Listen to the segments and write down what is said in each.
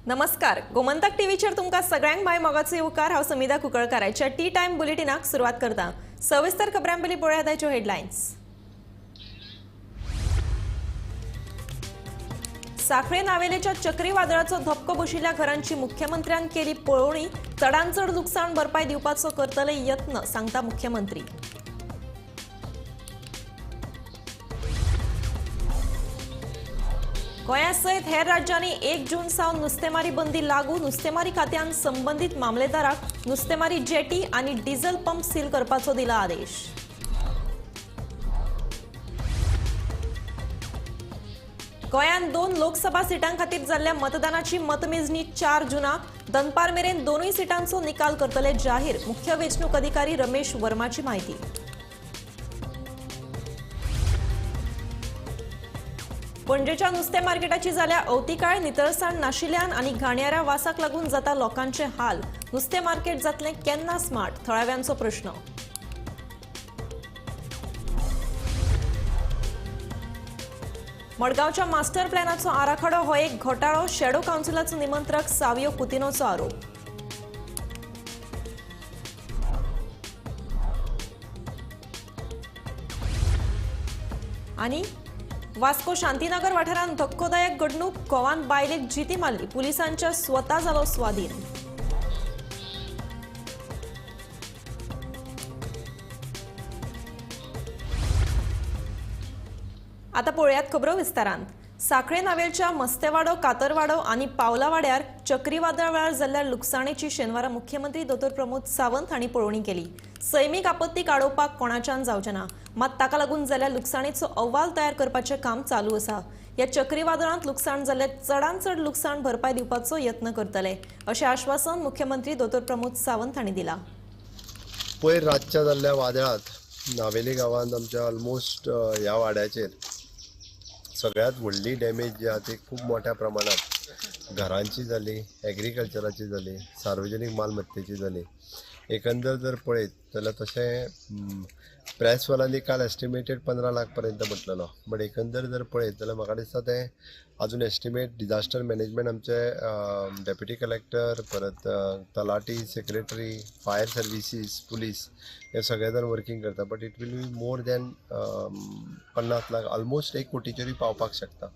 नमस्कार, गोमंतक टीव्हीचेर तुमकां सगळ्यांक माय मोगाचो येवकार. हांव समिधा कुंकळकाराच्या टी टायम बुलेटिनाक सुरवात करता. सविस्तर खबरां पयलीं पळयात आयच्यो हेडलायन्स. साखळे नावेलेच्या चक्रीवादळाचो धपको बशिल्ल्या घरांची मुख्यमंत्र्यान केली पळोवणी. चडांत चड लुकसाण भरपाय दिवपाचो करतले यत्न, सांगता मुख्यमंत्री. गोंया सयत हेर राज्यांनी 1 जून सावन नुस्तेमारी बंदी लागू. नुस्तेमारी खात्यान संबंदीत मामलेदाराक नुस्तेमारी जेटी आनी डिझल पंप सील करपाचो दिला आदेश. गोंयांत 2 लोकसभा सिटां खातीर जाल्ल्या मतदानाची मतमेजणी 4 जूनाक. दनपार मेरेन दोनूय सिटांचो निकाल करतले जाहीर. मुख्य वेंचणूक अधिकारी रमेश वर्माची म्हायती. पणजेच्या नुस्तें मार्केटाची जाल्या अवतिकाय. नितळसाण नाशिल्ल्यान आनी घाणयाऱ्या वासाक लागून जाता लोकांचे हाल. नुस्तें मार्केट जातलें केन्ना स्मार्ट, थळाव्यांचो प्रश्न. मडगांवच्या मास्टर प्लॅनाचो आराखडो हो एक घोटाळो. शॅडो कावन्सिलाचो निमंत्रक सावियो कुतिनोचो आरोप. आनी वास्को शांतीनगर वाठारांत धक्कोदायक घडणूक. घोवान बायलेक जिती मारली. पुलिसांच्या स्वता जालो स्वाधीन. आता पळोवयात खबरो विस्तारान. साखळे नावेलच्या मस्तेवाडो, कातरवाडो आनी पावलावाड्यार चक्रीवादळा वेळार जाल्ल्या लुकसाणेची शेनवारा मुख्यमंत्री दोतोर प्रमोद सावंत हांणी पळोवणी केली. सैमीक आपत्ती आडोवपाक कोणाच्यान जावचें ना, मात ताका लागून जाल्ल्या लुकसाणेचो अहवाल तयार करपाचें काम चालू आसा. ह्या चक्रीवादळांत लुकसाण जाल्ले चडांत चड लुकसाण भरपाय दिवपाचो यत्न करतले, अशें आश्वासन मुख्यमंत्री दोतोर प्रमोद सावंत हांणी दिलां. पयर रातच्या जाल्ल्या वादळांत नावेली गांवांत आमच्या ऑलमोस्ट ह्या वाड्याचेर सगळ्यात व्हडली डॅमेज जी आहा ती खूब मोठ्या प्रमाणात घरांची जाली, एग्रीकल्चराची जाली, सार्वजनीक मालमत्तेची जाली. एकंदर जर पळयत जाल्यार तशें प्रेसवाल्यांनी काल एस्टिमेटेड 15 लाख पर्यंत म्हटलेलो, बट एकंदर जर पळयत जाल्यार म्हाका दिसता तें अजून एस्टिमेट डिजास्टर मॅनेजमेंट आमचे डेप्युटी कलेक्टर, परत talati, secretary, fire services, police हे सगळे जाण वर्कींग करता. But it will be more than 50 lakh, almost 1 कोटीचेरूय पावपाक शकता.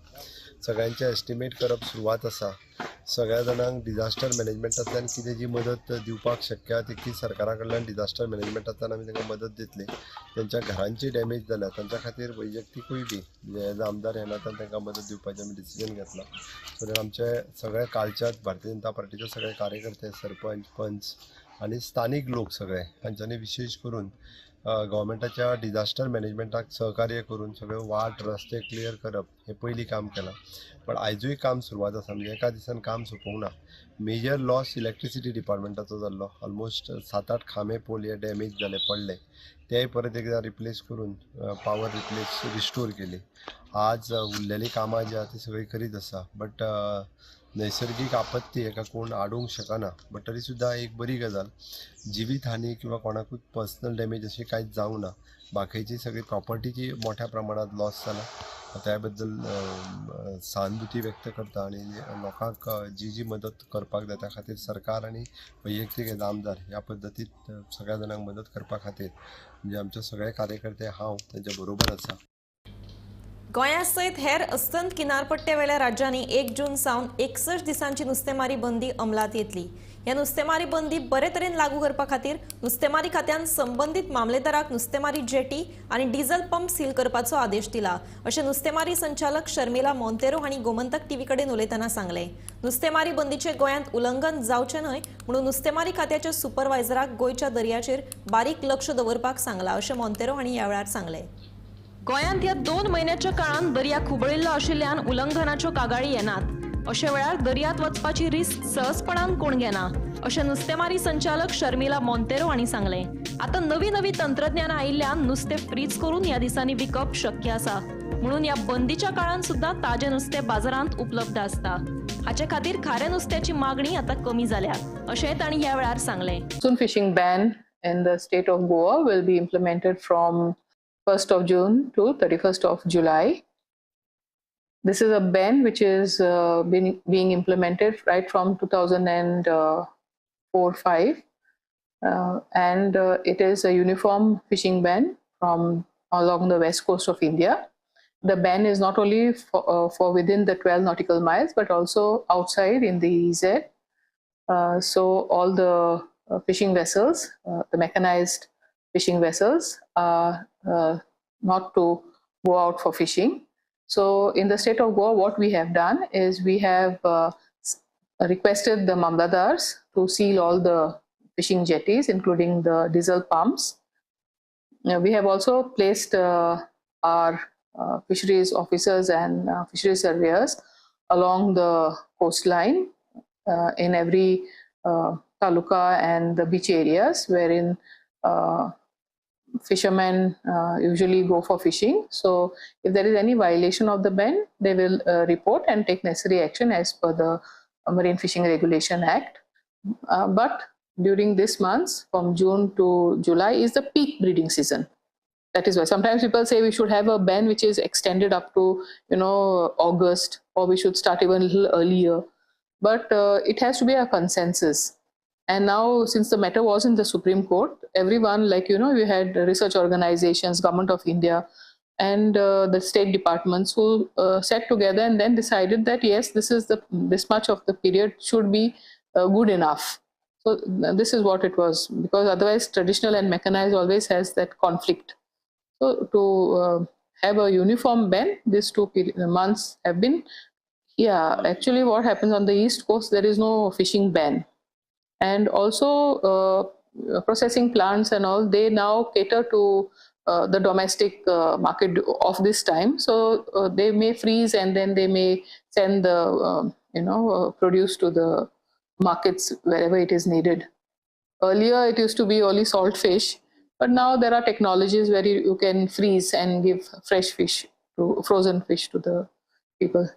सगळ्यांचे एस्टिमेट करप सुरवात आसा. सगळ्या जाणांक डिजास्टर मॅनेजमेंटांतल्यान कितें जी मदत दिवपाक शक्य आहा तितकी सरकारा कडल्यान डिजास्टर मॅनेजमेंटांतल्यान आमी तांकां मदत दितली. तेंच्या घरांची डॅमेज जाल्या तांच्या खातीर वैयक्तिकूय बी म्हणजे एज आमदार ह्या नात्यान तांकां मदत दिवपाचें आमी डिसिजन घेतलां. सो that आमचे सगळे कालच्याच भारतीय जनता पार्टीचे सगळे कार्यकर्ते, सरपंच, पंच आनी स्थानीक लोक सगळे हांच्यांनी विशेश करून गव्हर्मेंटाच्या डिजास्टर मॅनेजमेंटाक सहकार्य करून सगळे वाट रस्ते क्लियर करप हें पयलीं काम केलां. पण आयजूय काम सुरवात आसा, म्हणजे एका दिसान काम सोंपोवंक ना. मेजर लॉस इलेक्ट्रिसिटी डिपार्टमेंटाचो जाल्लो. ऑलमोस्ट 7-8 खांबे पोल हे डॅमेज जाले, पडले, तेय परत एकदां रिप्लेस करून पावर रिप्लेस रिस्टोर केली. आज उरलेलीं कामां जी आहा ती सगळीं करीत आसा. बट नैसर्गीक आपत्ती हेका कोण आडोवंक शकना, बट तरी सुद्दां एक बरी गजाल, जिवीत हानी किंवा कोणाकूच पर्सनल डॅमेज अशें कांयच जावंक ना. बाकीची सगळी प्रॉपर्टीची मोठ्या प्रमाणात लॉस जाला, त्या बद्दल सहानुभूती व्यक्त करता आनी लोकांक जी जी मदत करपाक जाय त्या खातीर सरकार आनी वैयक्तीक एज आमदार ह्या पद्दतीत सगळ्या जाणांक मदत करपा खातीर म्हणजे आमचे सगळे कार्यकर्ते हांव तेंच्या बरोबर आसा. गोंया सयत हेर अस्तंत किनारपट्टे वेल्या राज्यांनी 1 जून सावन 61 दिसांची नुस्तेमारी बंदी अंमलात येतली. ह्या नुस्तेमारी बंदी बरे तरेन लागू करपा खातीर नुस्तेमारी खात्यान संबंदीत मामलेदाराक नुस्तेमारी जेटी आनी डिझल पंप सील करपाचो आदेश दिला, अशें नुस्तेमारी संचालक शर्मिला मोंतेरो हांणी गोमंतक टीव्ही कडेन उलयतना सांगलें. नुस्तेमारी बंदीचें गोंयांत उल्लंघन जावचें न्हय म्हणून नुस्तेमारी खात्याच्या सुपरवायझराक गोंयच्या दर्याचेर बारीक लक्ष दवरपाक सांगलां, अशें मोंतेरो हांणी ह्या वेळार सांगलें. गोंयांत ह्या 2 म्हयन्याच्या काळांत दर्या खुबळिल्लो आशिल्ल्यान उल्लंघनाच्यो कागाळी येनात. अशा वेळार दर्यांत वचपाची रिस्क सहजपणान कोण घेना, अशें नुस्तेमारी संचालक शर्मिला मोंतेरो हांणी सांगलें. आतां नवी नवी तंत्रज्ञानां आयिल्ल्यान नुस्तें फ्रीज करून ह्या दिसांनी विकप शक्य आसा, म्हणून ह्या बंदीच्या काळांत सुद्दां ताजें नुस्तें बाजारांत उपलब्ध आसता. हाचे खातीर खाऱ्या नुस्त्याची मागणी आतां कमी जाल्या, अशें तांणी ह्या वेळार सांगलें. Monsoon fishing ban in the state of Goa will be implemented from 1st of June to 31st of July. This is a ban which is being implemented right from 2004-5, and it is a uniform fishing ban from along the west coast of India. The ban is not only for within the 12 nautical miles, but also outside in the EEZ. So all the fishing vessels, the mechanized fishing vessels, are not to go out for fishing. So in the state of Goa, what we have done is we have requested the Mamlatdars to seal all the fishing jetties, including the diesel pumps. We have also placed our fisheries officers and fisheries surveyors along the coastline in every taluka and the beach areas wherein fishermen usually go for fishing. So if there is any violation of the ban, they will report and take necessary action as per the Marine Fishing Regulation Act. But during this month, from June to July, is the peak breeding season. That is why sometimes people say we should have a ban which is extended up to, you know, August, or we should start even a little earlier. But it has to be a consensus. And now, since the matter was in the Supreme Court, everyone, like, you know, we had research organizations, Government of India, and the state departments who sat together and then decided that, yes, this is this much of the period should be good enough. So this is what it was, because otherwise traditional and mechanized always has that conflict. So to have a uniform ban, these 2 months have been, yeah, actually what happens on the East Coast, there is no fishing ban. And also processing plants and all, they now cater to the domestic market of this time. So they may freeze and then they may send the, produce to the markets wherever it is needed. Earlier it used to be only salt fish, but now there are technologies where you can freeze and give fresh fish, to frozen fish to the people.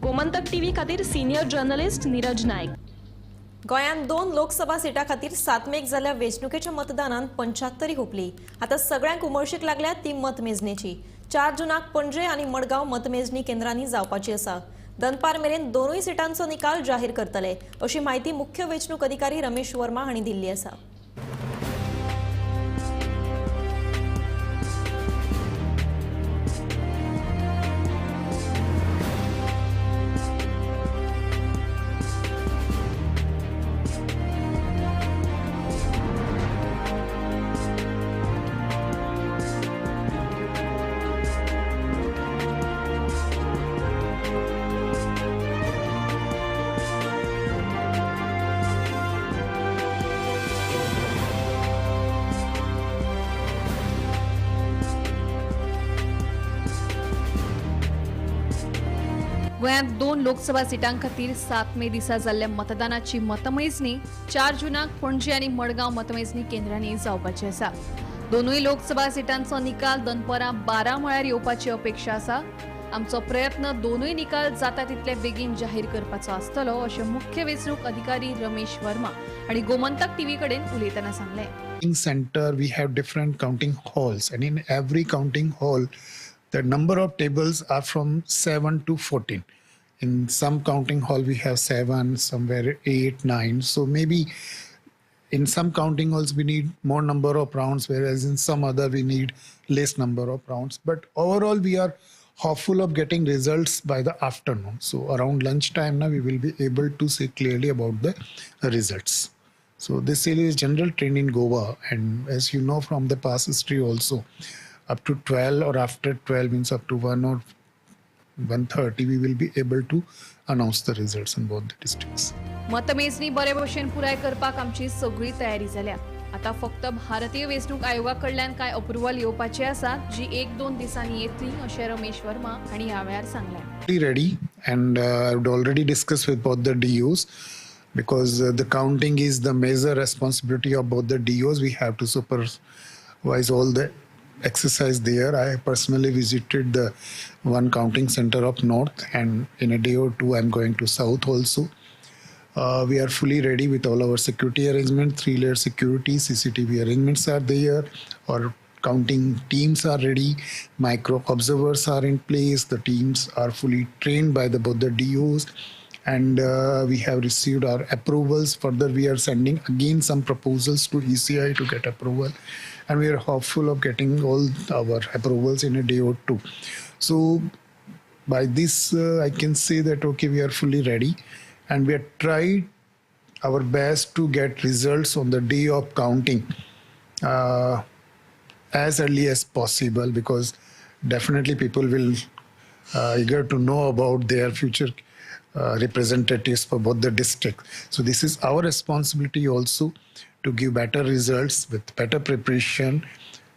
Gomantak TV खातीर senior journalist Neeraj Naik. गोंयांत 2 लोकसभा सिटां खातीर 7 मेक जाल्ल्या वेंचणुकेच्या मतदानान 75 हुपली. आतां सगळ्यांक उमळशीक लागल्या ती मतमेजणेची. 4 जुनाक पणजे आनी मडगांव मतमेजणी केंद्रांनी जावपाची आसा. दनपार मेरेन दोनूय सिटांचो निकाल जाहीर करतले अशी माहिती मुख्य वेंचणूक अधिकारी रमेश वर्मा हांणी दिल्ली आसा. गोंयांत 2 लोकसभा सिटां खातीर 7 मे दिसा जाल्ल्या मतदानाची मतमेजणी 4 जुनाक पणजे आनी मडगांव मतमेजणी केंद्रांनी जावपाची आसा. दोनूय लोकसभा सिटांचो निकाल दनपरां 12 म्हळ्यार येवपाची अपेक्षा आसा. आमचो प्रयत्न दोनूय निकाल जाता तितले बेगीन जाहीर करपाचो आसतलो अशें मुख्य वेंचणूक अधिकारी रमेश वर्मा आनी गोमंतक टीव्ही कडेन उलयतना सांगलें. Center we have different counting halls and in every counting hall the number of tables are from 7 to 14. In some counting hall we have 7, somewhere 8, 9. So maybe in some counting halls we need more number of rounds, whereas in some other we need less number of rounds. But overall we are hopeful of getting results by the afternoon. So around lunchtime now we will be able to say clearly about the results. So this is general trend in Goa, and as you know from the past history also, up to 12 or after 12 means up to 1 or 1:30 we will be able to announce the results in both the districts. मतमेजणी बरे भशेन पुराय करपाक आमची सगळी तयारी जाल्या. आता फक्त भारतीय वेंचणूक आयोगा कडल्यान काय अप्रुव्हल येवपाची आसा जी 1-2 दिसांनी येतली अशें रमेश वर्मा हांणी ह्या वेळार सांगलें. Ready and I would already discuss with both the DOs because the counting is the major responsibility of both the DOs. We have to supervise all the exercise there. I personally visited the one counting center up north, and in a day or two I'm going to south also. We are fully ready with all our security arrangement, 3-layer security, CCTV arrangements are there, or Counting teams are ready, micro observers are in place, the teams are fully trained by both the DOs, and we have received our approvals. Further, we are sending again some proposals to ECI to get approval, and we are hopeful of getting all our approvals in a day or two. So by this, I can say that, okay, we are fully ready, and we have tried our best to get results on the day of counting as early as possible, because definitely people will eager to know about their future representatives for both the districts. So this is our responsibility also to give better results with better preparation.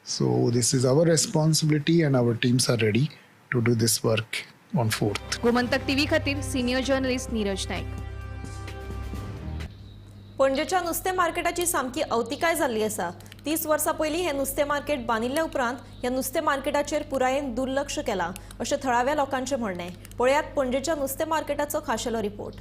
So this is our responsibility, and our teams are ready to do this work on 4th. Gomantak TV खातीर senior journalist Neeraj Naik. पणजेच्या नुस्तें मार्केटाची सामकी अवतिकाय जाल्ली आसा. 30 वर्सां पयलीं हें नुस्तें मार्केट बांदिल्ले उपरांत ह्या नुस्तें मार्केटाचेर पुरायेन दुर्लक्ष केलां अशें थळाव्या लोकांचें म्हणणें. पळयात पणजेच्या नुस्तें मार्केटाचो खाशेलो रिपोर्ट.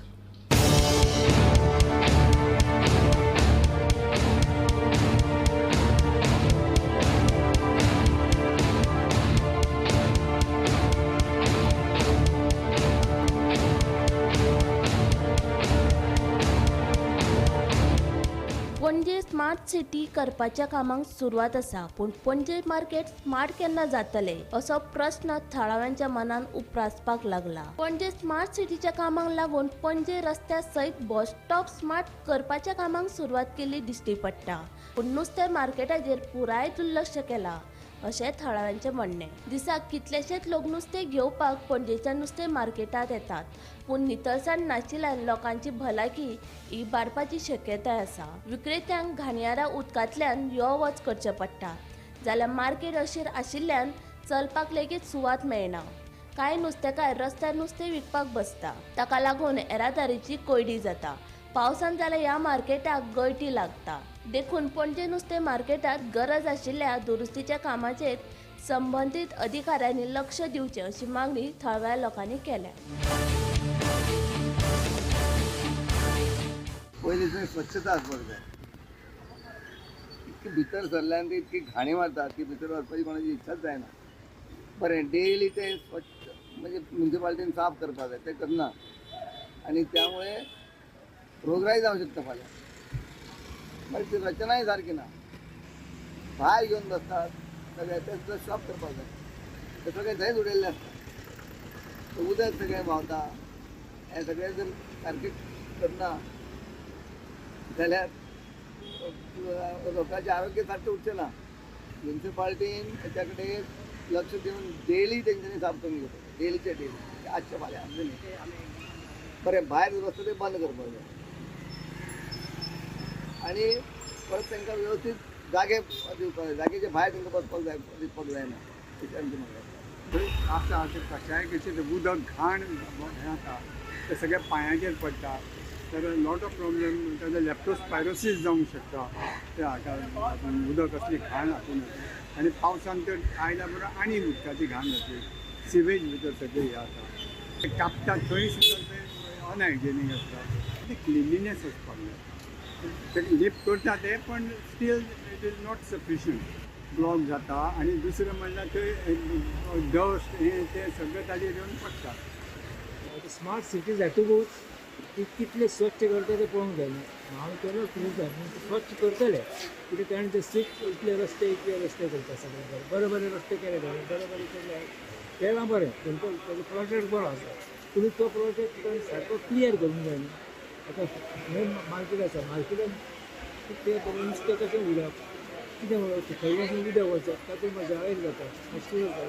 पणजे स्मार्ट सिटी करपाच्या कामाक सुरवात आसा, पूण पणजे मार्केट स्मार्ट केन्ना जातले असो प्रस्न थळाव्यांच्या मनान उप्रासपाक लागला. पणजे स्मार्ट सिटीच्या कामाक लागून पणजे रस्त्या सयत बस स्टॉप स्मार्ट करपाच्या कामाक सुरवात केल्ली दिश्टी पडटा, पूण नुस्तें मार्केटाचेर पुराय दुर्लक्ष केला अशें थळाव्यांचें म्हणणें. दिसाक कितलेशेच लोक नुस्तें घेवपाक पणजेच्या नुस्तें मार्केटांत येतात, पूण नितळसाण नाशिल्ल्यान लोकांची भलायकी इबाडपाची शक्यताय आसा. विक्रेत्यांक घाणयाऱ्या उदकांतल्यान यो वच करचें पडटा, जाल्यार मार्केट अशीर आशिल्ल्यान चलपाक लेगीत सुवात मेळना. कांय नुस्तेकार रस्त्यार नुस्तें विकपाक बसता, ताका लागून येरादारीची कोंयडी जाता. पावसान जाल्यार ह्या मार्केटाक गळटी लागता. देखून पणजे नुस्तें मार्केटात गरज आशिल्ल्या दुरुस्तीच्या कामाचेर संबंदीत अधिकाऱ्यांनी लक्ष दिवचें अशी मागणी थळाव्या लोकांनी केल्या. पयलीं थंय स्वच्छता आसपाक जाय. इतकी भितर सरल्यान ती इतकी घाणी मारतात की भितर वचपाची कोणाची इच्छाच जायना. बरें, डेली ते स्वच्छ म्हणजे म्युनिसिपालिटीन साफ करपाक जाय, ते करना आनी त्यामुळे रोगराई जावं शकता फाल्यां. बरें, ती रचनाय सारकी ना, भायर घेवन बसतात सगळे, ते सुद्दां साफ करपाक जाय. ते सगळे थंयच उडयल्ले आसता, उदक सगळें व्हांवता. हें सगळें जर सारकें करना जाल्यार लोकांचें आरोग्य सारकें उरचें ना. म्युनिसिपालिटीन तेच्या कडेन लक्ष दिवन डेली तेंच्यांनी साफ करून घेवपाक, डेलीचे डेली, आजच्या फाल्यां आमचें न्ही. बरें, भायर बसता तें बंद करपाक जाय आनी परत तांकां वेवस्थीत जागे दिवपाक जाय. जागेचे भायर तांकां बसपाक जाय, दिवपाक जायना, अशें आमचें म्हणणें आसा. थंय आसा ते कशाय कशें उदक घाण हें जाता, तें सगळ्या पांयांचेर पडटा. तर लॉट ऑफ प्रॉब्लेम, ताजो लेप्टोस्पायरोसीस जावंक शकता त्या हाका उदक असली घाण हातून. आनी पावसान तर आयल्या बरोबर आनी उदकाची घाण जातली, सिवेज भितर सगळें हें आसा, ते कापता थंय सुद्दां ते अनहायजेनीक आसता. ते क्लिनलीनेस आसपाक जाय. ते लिफ्ट करता ते, पण still it is not sufficient. Block जाता आनी दुसरें म्हणल्यार थंय डस्ट हें तें सगळें ताजेर येवन पडटा. स्मार्ट सिटी जातकूच ती कितले स्वच्छ करता ते पळोवंक जायना. हांव केन्ना कितें स्वच्छ करतले, कित्याक ताणें ते स्ट्रीट इतले रस्ते इतले रस्ते करता सगळे बरे बरे रस्ते केले, ताणें बरे बरे केले केलां बरें, ताजो प्रोजेक्ट बरो आसा, पूण तो प्रोजेक्ट ताणें सारको क्लियर करूंक जायना. आतां मेन मार्केट आसा, मार्केटान ते नुस्तें कशें उडप, कितें उडप, खंय वचून उदक वचप, तातूंत मजाळेर जाता, मुश्कील जाता.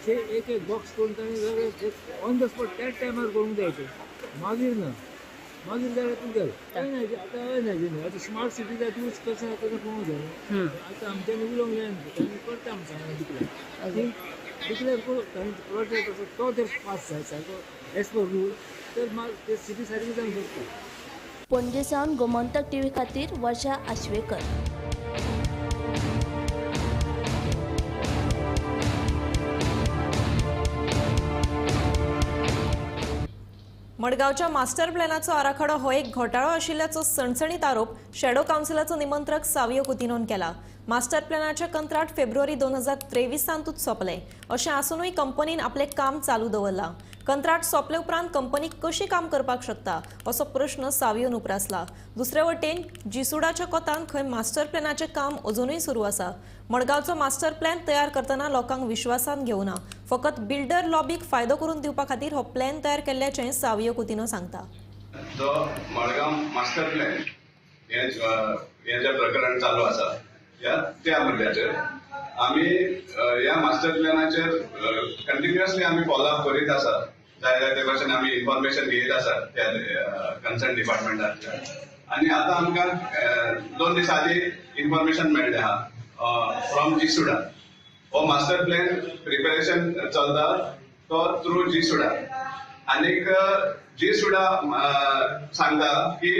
ते एक एक बॉक्स करून ताणें सगळें ऑन the spot त्याच टायमार करूंक जाय तें, मागीर ना, मागीर जाल्यार तूं गेलो. आतां अनहायजेनीक. आतां स्मार्ट सिटी जातकूच कशें जाता तें पळोवंक जाय. आतां आमच्यांनी उलोवंक जायना, तांणी करता आमच्या डिक्लेर डिक्लेर करूं, तांणी प्रोजेक्ट आसा तो जर पास जाय सारको एज पर रूल तर ते सिटी सारकी जावंक शकता. पणजे सावन गोमंतक टीव्ही खातीर वर्षा आश्वेकर. मडगांवच्या मास्टर प्लॅनाचो आराखडो हो एक घोटाळो आशिल्ल्याचो सणसणीत आरोप शॅडो कावन्सिलाचो निमंत्रक सावियो कुतिनोन केला. मास्टर प्लॅनाचें कंत्राट फेब्रुवारी 2023 सोंपलें. अशें आसुनूय कंपनीन आपलें काम चालू दवरलां. कंत्राट सोंपले उपरांत कंपनी कशी काम करपाक शकता असो प्रश्न सावियोन उप्रासला. दुसरे वटेन जीसुडाच्या कोतान खंय मास्टर प्लॅनाचें काम अजुनूय सुरू आसा. मडगांवचो मास्टर प्लॅन तयार करतना लोकांक विश्वासान घेवना, फकत बिल्डर लॉबीक फायदो करून दिवपा खातीर हो प्लॅन तयार केल्ल्याचें सावियो कुतिन्हो सांगता. जो मडगांव मास्टर प्लॅन हे जे प्रकरण चालू आसा ह्या त्या मुद्द्याचेर आमी ह्या मास्टर प्लॅनाचेर कंटिन्युअसली आमी फॉलोअप करीत आसा. जाय जाय ते भशेन आमी इन्फॉर्मेशन घेत आसा त्या कन्सर्न डिपार्टमेंटांतल्यान. आनी आतां आमकां 2 दीस आदीं इन्फॉर्मेशन मेळ्ळें आहा फ्रॉम जीसुडा. हो मास्टर प्लॅन प्रिपेरेशन चलता तो थ्रू जीसुडा. आनीक जीसुडा सांगता की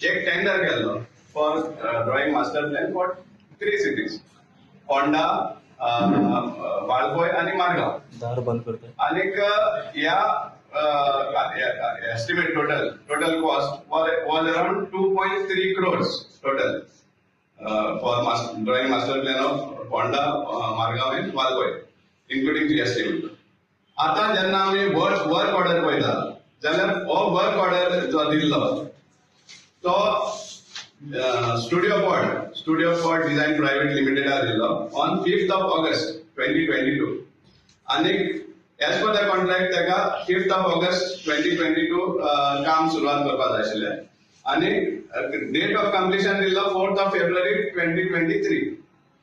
एक टेंडर केल्लो for drawing master plan for 3 cities, Ponda, Valpoi आनी मारगांव. दार बंद करता. आनीक ह्या estimate total cost was around 2.3 crores total for drawing master plan of Ponda, Margao and Valpoi including GST. आतां जेन्ना आमी वर्क ऑर्डर पळयता जाल्यार हो वर्क ऑर्डर जो दिल्लो तो स्टुडिओ पॉड डिझायन प्रायव्हेट लिमिटेडा दिल्लो ऑन 5th of August 2022. आनीक एज पर the contract ताका 5th of August 2022 काम सुरवात करपाक जाय आशिल्लें आनी डेट ऑफ कंप्लिशन दिल्लो 4th of February 2023.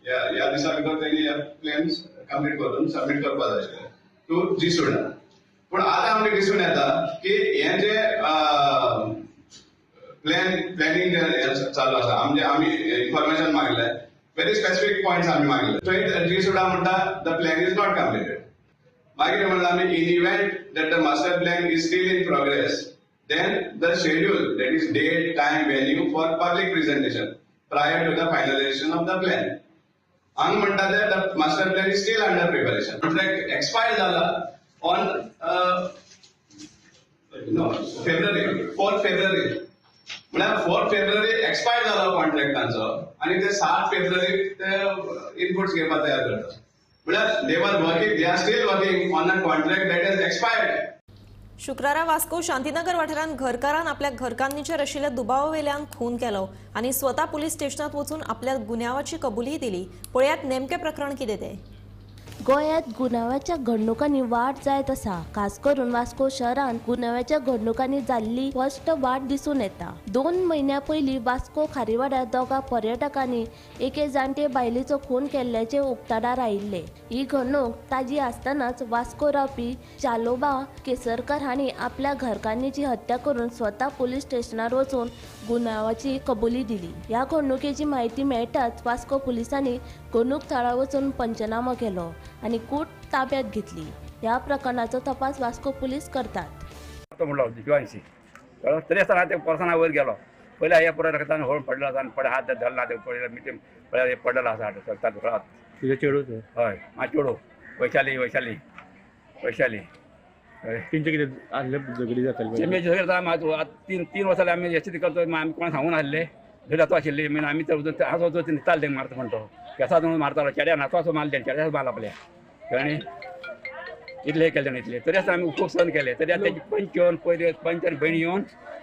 ह्या दिसा भितर तेणी ह्या प्लॅन्स कंप्लीट करून सबमीट करपाक जाय आशिल्लें टू जीसुडा. पूण आतां आमकां दिसून येता की हें जें प्लॅनिंग चालू आसा, आमचे आमी इन्फॉर्मेशन मागले, व्हेरी स्पेसिफीक पॉयंट्स आमी मागले. थंय जीसुडा म्हणटा the plan is not completed. मागीर म्हणलां आमी in event that the master plan is still in progress then the schedule that is date, time, venue for public presentation prior to the finalization of the plan. हांगा म्हणटा ते the master plan is still under preparation. Contract expire जाला on फेब्रुवारी 4 फेब्रुवारी, म्हळ्यार 4 फेब्रुवारी expire जालो contract तांचो आनी ते 7 फेब्रुवारीक ते इनपुट्स घेवपाक तयार करता. म्हळ्यार they are working, they are still working on a contract that is expired. शुक्रारा वास्को शांतीनगर वाठारांत घरकारान आपल्या घरकान्नीचेर आशिल्ल्या दुबावावेल्यान खून केलो आनी स्वता पुलीस स्टेशनात वचून आपल्या गुन्यांवाची कबुलीय दिली. पळयात नेमकें प्रकरण कितें तें. गोंयांत गुन्यांवाच्या घडणुकांनी वाड जायत आसा. खास करून वास्को शहरांत गुन्यांवाच्या घडणुकांनी जाल्ली स्पश्ट वाड दिसून येता. 2 म्हयन्यां पयलीं वास्को खारीवाड्यार 2 पर्यटकांनी एके जाणटे बायलेचो खून केल्ल्याचें उक्ताडार आयिल्लें. ही घडणूक ताजी आसतनाच वास्को रावपी चालोबा केसरकर हांणी आपल्या घरकान्नीची हत्या करून स्वता पुलीस स्टेशनार वचून गुन्यांवाची कबुली दिली. ह्या घडणुकेची म्हायती मेळटाच वास्को पुलिसांनी घडणूक थळार वचून पंचनामो केलो आनी कूट ताब्यात घेतली. ह्या प्रकरणाचो तपास वास्को पुलीस करतात. तरी आसतना ते पर्सना वयर गेलो पयल्या हे पुराय रक्तान होळून पडलो आसा आनी पडे हात धरला ते पडले मिटींग पळय पडलेलो आसा रक्तान हात. तुजें चेडूं? हय, म्हाजें चेडूं वैशाली. वैशाली वैशाली तेंचे कितें आसलें झगडी जाताली? तेंचे झगडी जाता. 3 वर्सां आमी एस करतो, आमी कोणा सांगून आसले झगडी जाता आशिल्ली. मागीर आमी तर हांसो वचून न्हिदताले तेंका मारता म्हणटा केसां मारतालो, चेड्यान हातो असो मारले, चेड्यान मारला आपल्या आनी इतले केले जाणा इतले. तरी आसतना आमी खूब सहन केले. तरी आतां तेजी पंच येवन पयले पंच आनी भयणी येवन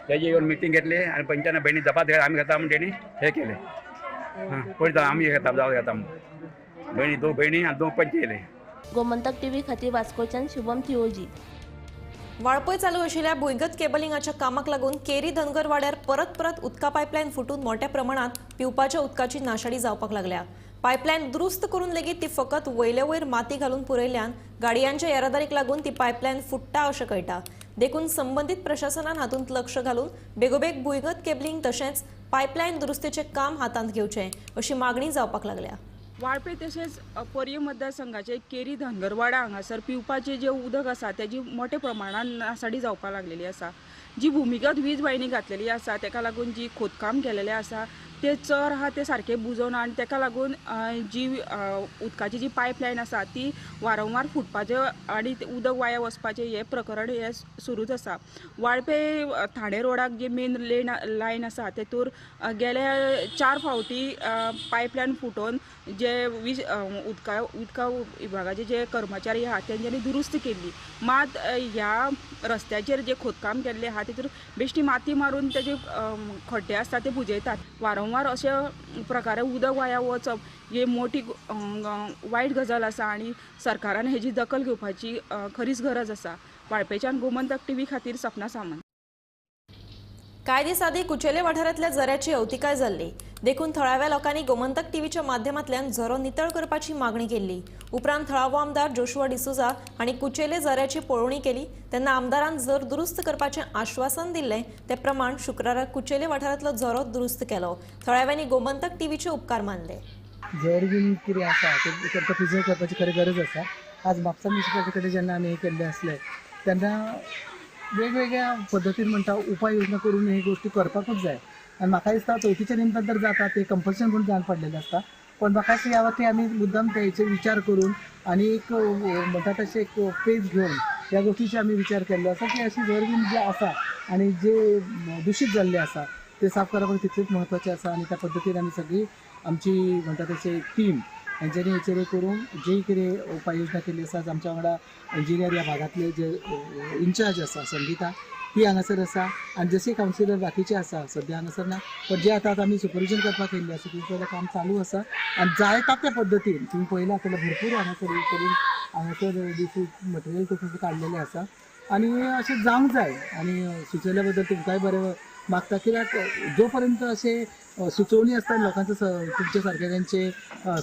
तेजी येवन मिटींग घेतली आनी पंचान भयणी जपात आमी घेता म्हण तेणी हे केले. हां पळयता आमी घेता जावं घेता म्हण भयणी 2 भयणी आनी 2 पंच येयले. गोमंतक टीव्ही खातीर वास्कोच्यान शुभम थिओजी. वाळपय चालू आशिल्ल्या भुंयगत केबलिंगाच्या कामाक लागून केरी धनगर वाड्यार परत परत उदका पायपलायन फुटून मोठ्या प्रमाणात पिवपाच्या उदकाची नाशाडी जावपाक लागल्या. पायपलायन दुरुस्त करून लेगीत ती फकत वयले वयर माती घालून पुरयल्ल्यान गाडयांच्या येरादारीक लागून ती पायपलायन फुट्टा अशें कळटा. देखून संबंदीत प्रशासनान हातूंत लक्ष घालून बेगोबेग भुंयगत केबलिंग तशेंच पायपलायन दुरुस्तीचें काम हातांत घेवचें अशी मागणी जावपाक लागल्या. वाळपय तशेंच पर्ये मतदारसंघाचे केरी धनगरवाडा हांगासर पिवपाचें जें उदक आसा तेजी मोठ्या प्रमाणान नासाडी जावपाक लागलेली आसा. जी भुमिगत वीज वाहिनी घातलेली आसा तेका लागून जी खोदकाम केलेलें आसा ते चर आहा ते सारके बुजोवन आनी ताका लागून जी उदकाची जी पायपलायन आसा ती वारंवार फुटपाचें आनी उदक वाया वचपाचें हें प्रकरण हें सुरूच आसा. वाळपे ठाणे रोडाक जी मेन लायन आसा तेतूर गेल्या 4 फावटी पायपलायन फुटोवन जे उदका विभागाचे जे कर्मचारी आहा तेंच्यांनी दुरुस्त केल्ली. मात ह्या रस्त्याचेर जे खोदकाम केल्लें आहा तेतूर बेश्टी माती मारून तेजे खड्डे आसता ते बुजयतात. वारंवार अशे प्रकारे उदक वाया वचप ही मोठी वायट गजाल आसा आनी सरकारान हेजी दखल घेवपाची खरीच गरज आसा. वाळपेच्यान गोमंतक टीव्ही खातीर सपना सामंत. कांय दीस आदीं कुचेले वाठारांतल्या झऱ्याची अवतिकाय जाल्ली, देखून थळाव्या लोकांनी गोमंतक टीव्हीच्या माध्यमांतल्यान झरो नितळ करपाची मागणी केल्ली. उपरांत थळावो आमदार जोशुआ डिसोझा हांणी कुचेले झऱ्याची पळोवणी केली तेन्ना आमदारान झर दुरुस्त करपाचें आश्वासन दिल्लें. ते प्रमाण शुक्रारा कुचेले वाठारांतलो झरो दुरुस्त केलो. थळाव्यांनी गोमंतक टीव्हीचे उपकार मानले. झर बीन कितें आसा तें प्रिजर्व करपाची खरी गरज आसा. आज म्हापसा म्युनिसिपालिटी कडेन जेन्ना आमी हें केल्लें आसलें तेन्ना वेगवेगळ्या पद्दतीन म्हणटा उपाय योजना करून ही गोष्टी करपाकूच जाय. आनी म्हाका दिसता चवथीच्या निमतान तर जाता ते कंपल्शन म्हूण जावन पडलेलें आसता, पण म्हाका दिसता ह्या वरती आमी मुद्दाम तेचेर विचार करून आनी एक म्हणटा तशें एक पेज घेवन ह्या गोष्टीचे आमी विचार केल्लो आसा की अशी झर बीन जे आसा आनी जे दुशीत जाल्ले आसा ते साफ करप तितलेंच म्हत्वाचें आसा. आनी त्या पद्दतीन आमी सगळी आमची म्हणटा तशें टीम हेंच्यांनी हेचेर करून जी कितें उपाय योजना केल्ली आसा. आमच्या वांगडा इंजिनियर ह्या भागांतले जे इन्चार्ज आसा संगीता ती हांगासर आसा आनी जशे कावन्सिलर बाकीचे आसा सद्या हांगासर ना, पण जे आतां आमी सुपरविजन करपाक येयल्ले आसा तेंचें काम चालू आसा आनी जायता त्या पद्दतीन तुमी पळयलां जाल्यार भरपूर हांगासर हे करून हांगासर डिफूट मटेरियल तशें काडलेलें आसा आनी अशें जावंक जाय. आनी सुचयल्या बद्दल तुमकांय बरें मागता, कित्याक जो पर्यंत अशें सुचोवणी आसता लोकांचो तुमच्या सारके तेंचे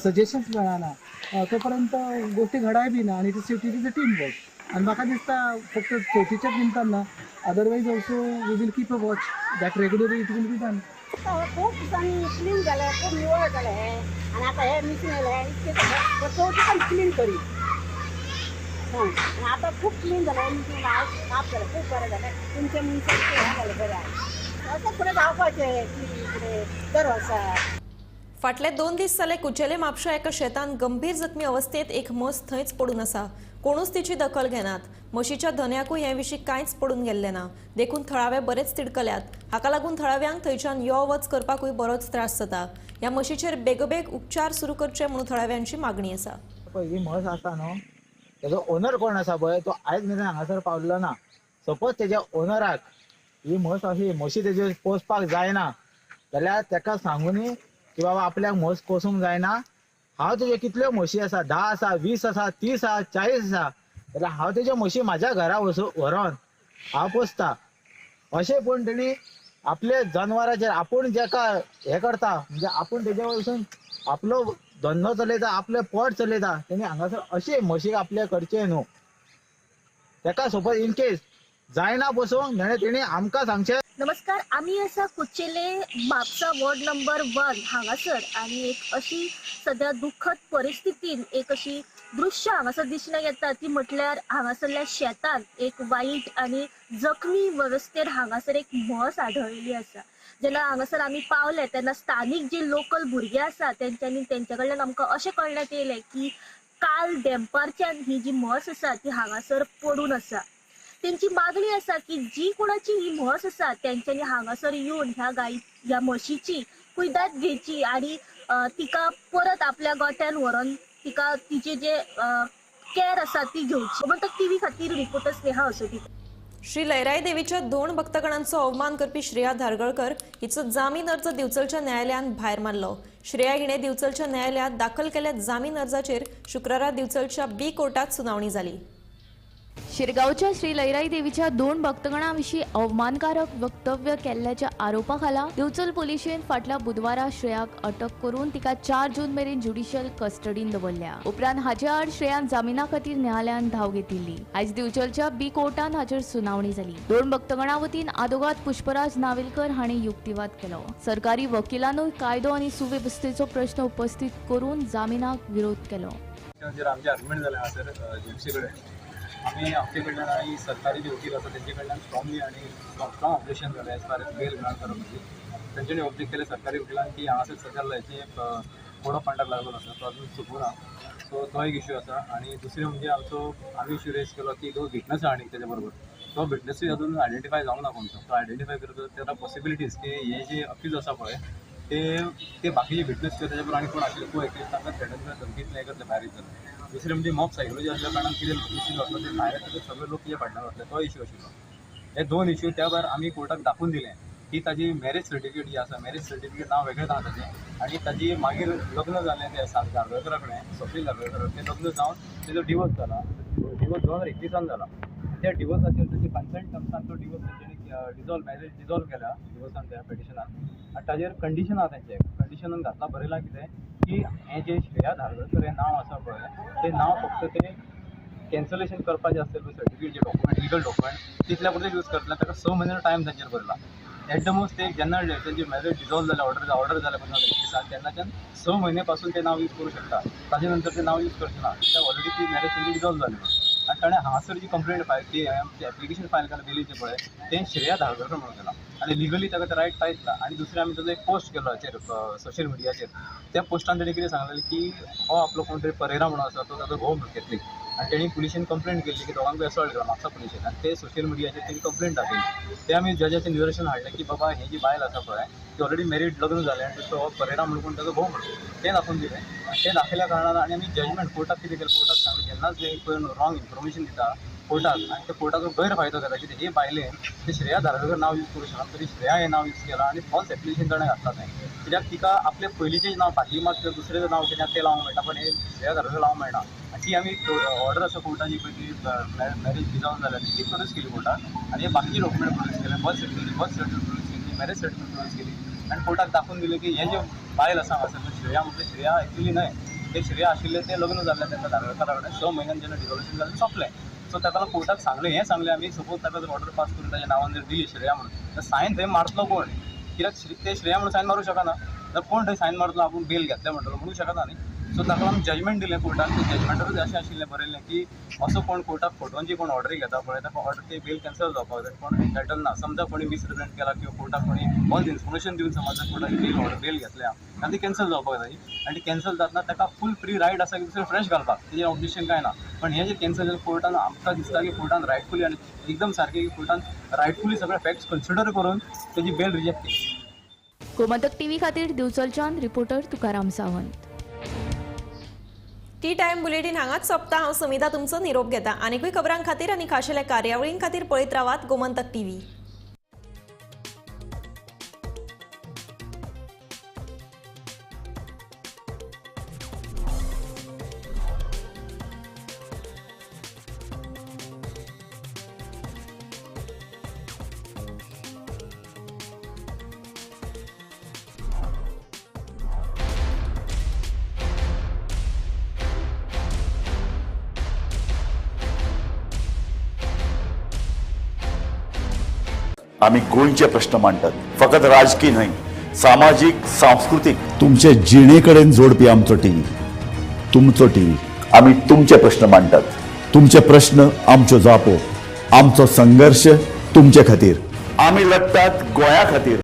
सजेशन्स मेळना तो पर्यंत गोष्टी घडाय बी ना आनी it is a team work. आनी म्हाका दिसता फक्त चवथीच्याच निमतान ना, otherwise also we will keep a watch that regularly it will be done. खूब दिसांनी क्लीन जालें, खूब निवळ जालें हें आनी आतां हें मिशीन येयलें इतकें चवथी पण क्लीन करी आनी आतां खूब क्लीन जालें मिशीन साफ जालें, खूब बरें जालें. तुमचें मनशां हें जालें बरें अशें फुडें जावपाचें फुडें दर वर्सा. फाटले 2 दीस जाले कुचेले म्हापशा एका शेतान गंभीर जखमी अवस्थेत एक म्हस थंयच पडून आसा. कोणूच तिची दखल घेनात. म्हशीच्या धनयाकूय हे विशीं कांयच पडून गेल्लें ना, देखून थळावे बरेच तिडकल्यात. हाका लागून थळाव्यांक थंयच्यान यो वच करपाकूय बरोच त्रास जाता. ह्या म्हशीचेर बेगोबेग उपचार सुरू करचे म्हणून थळाव्यांची मागणी आसा. ही म्हस आसा न्हू तेजो ओनर कोण आसा पळय तो आयज मेरेन हांगासर पावल्लो ना. सपोज तेज्या ओनराक ही म्हस अशी म्हशी तेजे पोसपाक जायना जाल्यार तेका सांगूनी की बाबा आपल्याक म्हस पोसूंक जायना, हांव तुज्यो कितल्यो म्हशी आसा, 10 आसा, 20 आसा, 30 आसा, 40 आसा, जाल्यार हांव तेज्यो म्हशी म्हाज्या घरा व्हरोन हांव पोसता. अशें पूण तेणी आपले जनवराचेर आपूण जेका हें करता म्हणजे आपूण तेजे वयसून आपलो धंदो चलयता, आपलें पोट चलयता, तेणी हांगासर अशें म्हशीक आपल्या करचें न्हू. तेका सपोज इन केस जायना पोसूंक जाल्यार तेणी आमकां सांगचें. नमस्कार, आमी आसा कुचेले म्हापसा वॉर्ड नंबर 1 हांगासर आनी एक अशी सद्या दुखद परिस्थितीन एक अशी दृश्य हांगासर दिसून येता ती म्हटल्यार हांगासरल्या शेतान एक वायट आनी जखमी वेवस्थेर हांगासर एक म्हस आढळिल्ली आसा. जेन्ना हांगासर आमी पावले तेन्ना स्थानीक जे लोकल भुरगे आसा तेंच्यांनी तेंच्या कडल्यान आमकां अशें कळण्यात येयलें की काल देंपारच्यान ही जी म्हस आसा ती हांगासर पडून आसा. तेंची मागणी आसा की जी कोणाची ही म्हस आसा तेंच्यांनी हांगासर येवन ह्या गाय ह्या म्हशीची कुयदाद घेवची आनी तिका परत आपल्या गोठ्यान व्हरोन तिका तिचे जे केअर आसा ती घेवची. गोमंतक टीव्ही खातीर रिपोर्टर स्नेहा असोटी. श्री लयराई देवीच्या 2 भक्तगणांचो अवमान करपी श्रेया धारगळकर हिचो जामीन अर्ज दिवचलच्या न्यायालयान भायर मारलो. श्रेया हिणे दिवचलच्या न्यायालयात दाखल केल्ल्या जामीन अर्जाचेर शुक्रारा दिवचलच्या बी कोर्टात सुनावणी जाली. शिरगांवच्या श्री लयराई देवीच्या 2 भक्तगणांविशीं अवमानकारक वक्तव्य केल्ल्याच्या आरोपाखाला दिवचल पोलिशेन फाटल्या बुधवारा श्रेयाक अटक करून तिका 4 जून मेरेन ज्युडिशियल कस्टडीन दवरल्या. उपरांत हाचे आड श्रेयान जामिना खातीर न्यायालयान धांव घेतिल्ली. आयज दिवचलच्या बी कोर्टान हाचेर सुनावणी जाली. 2 भक्तगणां वतीन आदोगाद पुष्पराज नावेलकर हांणी युक्तिवाद केलो. सरकारी वकिलानूय कायदो आनी सुवेवस्थेचो प्रश्न उपस्थित करून जामिनाक विरोध केलो. आमी आमचे कडल्यान आनी सरकारी जे वकील आसा तेंचे कडल्यान स्ट्रॉंगली आनी स्ट्रॉंग ऑब्जेक्शन जालें as far as bail grant करप म्हणजे तेंच्यांनी ऑब्जेक्ट केलें सरकारी वकिलान की हांगासर सध्या हेचे कोड ऑफ कंडक्ट लागलो आसा तो अजून सोंपूना, सो तो एक इश्यू आसा. आनी दुसरें म्हणजे आमचो आमी इश्यू रेज केलो की जो विटनस आहा आनी तेच्या बरोबर तो विटनसूय अजून आयडेंटिफाय जावंक ना कोण तो आयडेंटिफाय करता there are possibilities की हे जे अक्यूज आसा पळय ते ते बाकीचे विटनस किंवा तेच्या बरोबर आनी कोण आशिल्ले को एक्यूज तांकां थ्रेटन करता धमकीत हें करतले भायर येतले. दुसरें म्हणजे मॉब सायकोलॉजी आसल्या कारणान कितें इश्यू जातलो ते भायर येतले सगळे लोक कितें फाटल्यान वतले तो इश्यू आशिल्लो. हे दोन इश्यू त्या भायर आमी कोर्टाक दाखोवन दिलें की ताजी मॅरेज सर्टिफिकेट जी आसा मॅरेज सर्टिफिकेट नांव वेगळेंच आहा ताजें आनी ताजी मागीर लग्न जालें ते धारगळकरा कडेन स्वप्नील धारगळकर तें लग्न जावन तेजो डिवोर्स जाला, डिवोर्स 2021 जाला. त्या डिवोर्साचेर ताजे कन्सेंट टर्म्सान तो डिवोर्स तेंच्यांनी डिजॉल्व मॅरेज डिजॉल्व केल्या डिवोर्सान त्या पिटिशनान आनी ताजेर कंडिशन आहा तेंचें कंडिशनान घातलां बरयलां कितें की हें जें श्रेया धारगळकर हें नांव आसा पळय तें नांव फक्त तें कॅन्सलेशन करपाचें आसतलें सर्टिफिकेट जें डॉक्युमेंट लिगल डॉक्युमेंट तितल्या पुरतें यूज करतलें ताका 6 म्हयन्याचो टायम तांचेर बरयला. एट the most ते जेन्ना तेंची मॅरेज डिजॉल्व जालें ऑर्डर जालें 2021 तेन्नाच्यान 6 म्हयने पासून तें नांव यूज करूं शकता, ताजे नंतर तें नांव यूज करचें ना कित्याक ऑलरेडी ती मॅरेज तेंची डिजॉल्व जाली म्हणून. आनी ताणें हांगासर जी कंप्लेंट फायल ती एप्लिकेशन फायल केलां बेलीचें पळय तें श्रेया धारगळकर म्हणून केलां आनी लिगली ताका तें रायट कांयच ना. आनी दुसरें आमी ताजो एक पोस्ट केलो हाचेर सोशल मिडियाचेर त्या पोस्टान तेणें कितें सांगलेलें की हो आपलो कोण तरी परेरा म्हणून आसा तो ताजो घोव म्हणून कॅथलीक आनी तेणी पुलिशेन कंप्लेंट केल्ली की दोगांकूय असॉल्ट केला म्हापसा पुलिशेन आनी ते सोशल मिडियाचेर तेणी कंप्लेंट दाखयली. ते आमी जजाचें निदर्शन हाडलें की बाबा ही जी बायल आसा पळय ती ऑलरेडी मॅरीड लग्न जालें आनी तो परेरा म्हणून कोण ताजो घोव म्हणून तें दाखोवन दिलें. आनी तें दाखयल्या कारणान आनी आमी जजमेंट कोर्टाक कितें केलें कोर्टाक सांगलें जेन्नाच जे कोण रॉंग इन्फॉर्मेशन दिता कोर्टाक आनी त्या कोर्टाचो गैरफायदो घेता कित्याक हे बायलेन ते श्रेया धारगळकर नांव यूज करूं शकना तरी श्रेया हें नांव यूज केलां आनी फॉल्स एप्लिकेशन ताणें घातलां तें कित्याक तिका आपलें पयलींचें नांव फातिमा किंवा दुसरें नांव कितें तें लावंक मेळटा पण हें श्रेया धारगळकर लावंक मेळना. आनी ती आमी ऑर्डर आसा कोर्टाची पळय ती मॅरेज डिजॉल्व जाल्या ती प्रोड्यूस केली कोर्टाक आनी हे बाकीचे डॉक्युमेंट प्रोड्यूस केले बर्थ सर्टिफिकेट प्रोड्यूस केली मॅरेज सर्टिफिकेट प्रोड्यूस केली आनी कोर्टाक दाखोवन दिलें की हें जें बायल आसा हांगासर श्रेया म्हटलें श्रेया एक्चुली न्हय तें श्रेया आशिल्लें तें लग्न जाल्लें तेन्ना धारगळकरा कडेन 6 म्हयन्यान जेन्ना डिजॉल्युशन जालें सोंपलें. सो ताका लागून कोर्टाक सांगलें हें सांगलें आमी सपोज ताका जर ऑर्डर पास करून ताच्या नांवान जर दिली श्रेया म्हणून तर सायन थंय मारतलो कोण कित्याक ते श्रेया म्हणून सायन मारूं शकना तर कोण थंय सायन मारतलो आपूण बेल घेतलें म्हणटलो म्हणूं शकना न्ही. सो ताका लागून जजमेंट दिलें कोर्टान ते जजमेंटारूच अशें आशिल्लें बरयल्लें की असो कोण कोर्टाक फटोवन जी कोण ऑर्डरी घेता पळय ताका ऑर्डर ते बेल कॅन्सल जावपाक जाय कोण एन्टायटल ना. समजा कोणी मिसरिप्रेझेंट केला किंवा कोर्टाक कोणी फॉल्स इन्फॉर्मेशन दिवन समज जर कोर्टाक बेल ऑर्डर बेल घेतल्या जाल्यार ती कॅन्सल जावपाक जाय आनी ती कॅन्सल जातना ताका फूल फ्री रायट आसा की दुसरें फ्रेश घालपाक तेजें ऑब्जेक्शन कांय ना. पण हें जें कॅन्सल जालें कोर्टान आमकां दिसता की कोर्टान रायटफुली आनी एकदम सारकें की कोर्टान रायटफुली सगळे फॅक्ट्स कन्सिडर करून तेजी बेल रिजेक्ट केली. गोमंतक टीव्ही खातीर दिवचलच्यान reporter Tukaram Sawant. Tea time bulletin हांगाच सोंपता. हांव समिता तुमचो निरोप घेता. आनीकूय खबरां खातीर आनी खाशेल्या कार्यावळीं खातीर पळयत रावात गोमंतक टीव्ही. आमी गोंयचे प्रश्न मांडटात, फकत राजकीय न्हय, सामाजीक, सांस्कृतीक, तुमचे जिणे कडेन जोडपी आमचो टीव्ही, तुमचो टीव्ही. आमी तुमचे प्रश्न मांडटात, तुमचे प्रश्न आमच्यो जापो, आमचो संघर्श तुमचे खातीर. आमी लढटात गोंया खातीर.